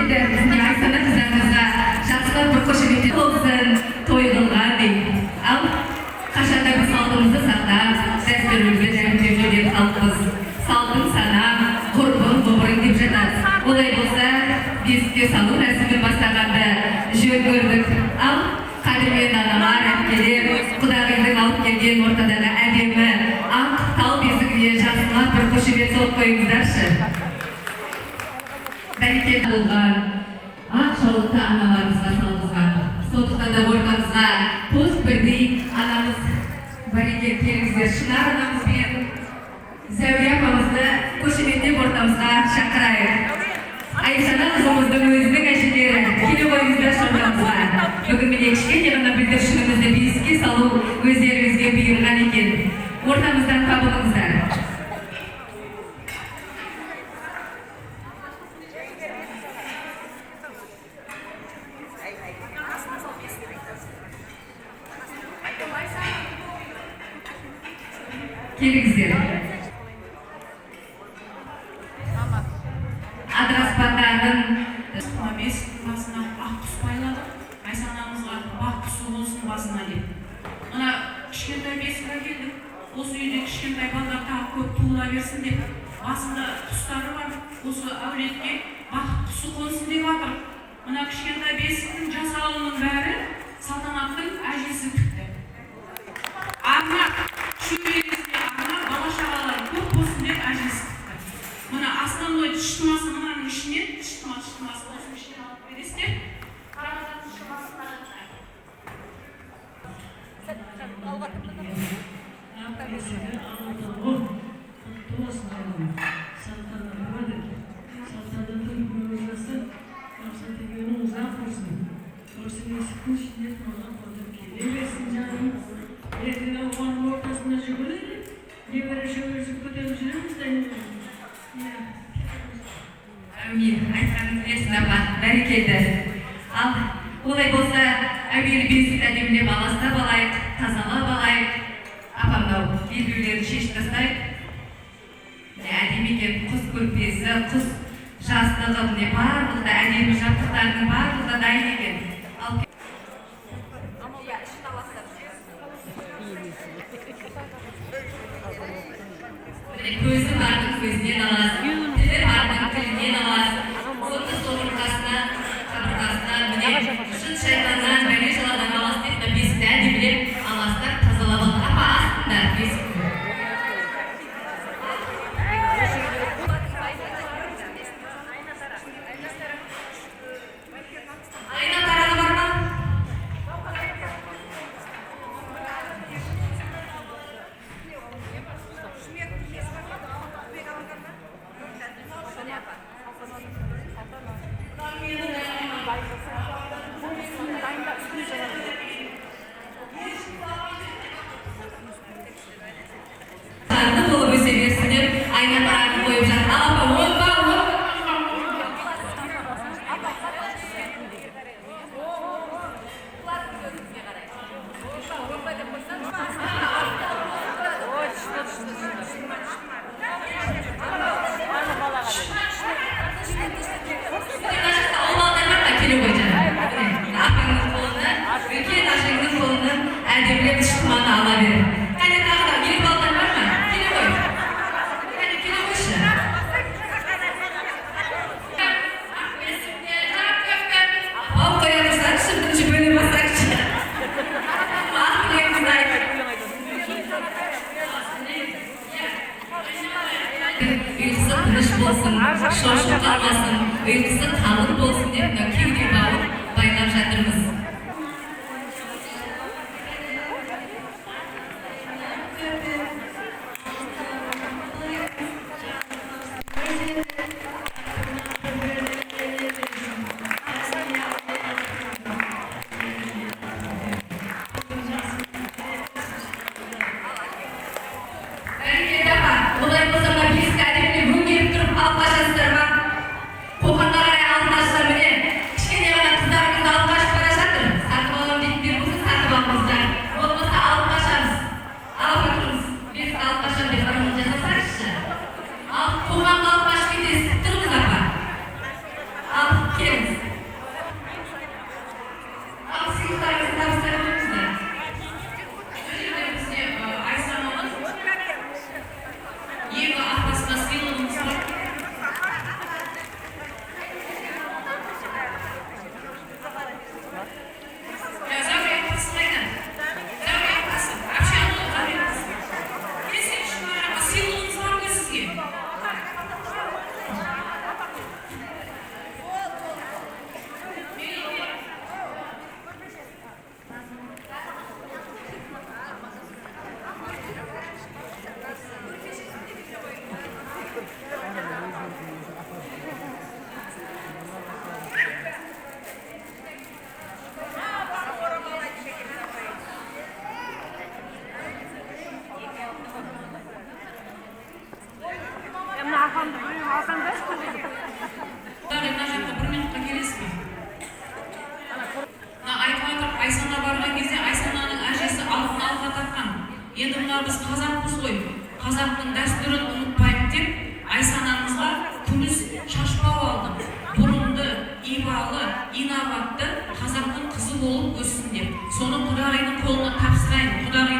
Бәрекелді, біздің Айсана қыздарымызға жақсылап бір қошемет болсын, той қылған дейді. Ал қашанда біз салтымызды сақтап, дәстүрімізді дәріптеп жүрген халықпыз. Салтың санам, құрбың ғұмырың деп жатады. Олай болса, бесікке салу рәсімін бастағанды жөн көрдік. Ал қадірменді аналар, әпкелер, құдағидің алып келген ортадағы әдемі ақ тал бесігіне жақсылап бір қошемет соғып қойыңыздаршы. Бәрекелді болған ақ жаулықты аналарымызға салғызған. Сондықтан да ортамызға қос бірдей анамыз бар екен, келіңіздер, Шынар анамыз бен Зәуре апамызды қошеметтеп ортамызға шақырайық. Айсана қызымыздың өзінің әжелері, келе қойыңыздаршы ортамызға. Бүгін міне кішкене ғана бүлдіршінімізді бесікке салу өздеріңізге бұйырған екен. Ортамыздан табылыңыздар. Келіңіздер. Адыраспандарының Бесіктің басына ақ құс байладық, Айсанамызға бақ құсы болсын басына деп. Мына кішкентай бесік әкелдік, осы үйде кішкентай балдар тағы көп туыла берсін деп, басында құстары бар, осы әулетке бақыт құсы қонсын деп жатыр. Мына кішкентай бесіктің жасалуының бәрі Салтанаттың әжесі тікті. Арнап, шөбересіне арнап, бала шағалары көп болсын деп әжесі тікті. Мына основной тыштымасы мынаның ішінен, тыштыма, тыштымасы осының ішінен алып бересіздер. Қарамазан тыштымасы мына. Ақ бесігі Алатауы құтты болсын, жаным. Салтанат болады. Салтанаттың өмір жасы 98 ұзақ болсын. Осы бесіктің ішінде тойлап отырып келе берсін, жаным. Ертең оған ортасында жүгіреді. Немере шөбересі көтеріп жүреміз да енді. Иә. Әумин, айтқаныңыз берсін, апа, бәрекелді. Ал олай болса, әуелі бесікті әдемілеп аластап алайық, тазалап алайық. Апа, мынау белбеулерін шешіп тастайық. Міне, әдемі екен, құс көрпесі, құс жастығы, міне, барлығы да әдемі, жабдықтарының барлығы да дайын екен. Ал иә, ішін аластап. Міне, көзі бардың көзінен аласың, тілі бардың тілінен аласың, соты қабырғасынан, міне, жын шайтаннан, бәле жаладан аласың деп, мына бесікті әдемілеп аластап, тазалап алды. Апа, астында бесіктің. Айна тарағы бар ма? Қарны болып өсе берсін деп айна тарағын қойып жатыр. Ал, апа, оң ба, оң? Мына жақта ұл балдар бар ма? Келе ғой, жаным. Міне, апаңның қолынан, үлкен әжеңнің қолынан әдемілеп тышқыманы ала бер. Қане, тағы да ер балдар бар ма? Келе ғой. Қане, келе қойшы. Ал, қоя тұрсаңызшы, бірінші бөле басайықшы. Ақ тілегіңізді айтып. Ұйқысы тыныш болсын, шошып қалмасын, ұйқысы қалың болсын деп мынау кеуде бауын байлап жатырмыз. Бәрекелді, апа. Олай болса, мына бесікті әдемілеп өңгеріп тұрып алып қашасыздар ма? Қоқанға қарай алып қашса, міне, кішкене ғана қыздарыңызды алып қашып бара жатыр. Сатып аламын дейтіндер болса, сатып алыңыздар. Болмаса, алып қашамыз. Алып отырыңыз. Бесікті алып қашамын деп ырымын жасасаңызшы. Ал, қоқанға алып қашып кетесіз. Тұрыңыз, апа. Ал, келіңіз. Қазақтың дәстүрін ұмытпайық деп Айсанамызға күміс шашбау алдым. Бұрымды, ибалы, инабатты қазақтың қызы болып өссін деп. Соны құдағидің қолына тапсырайын. Құдағи.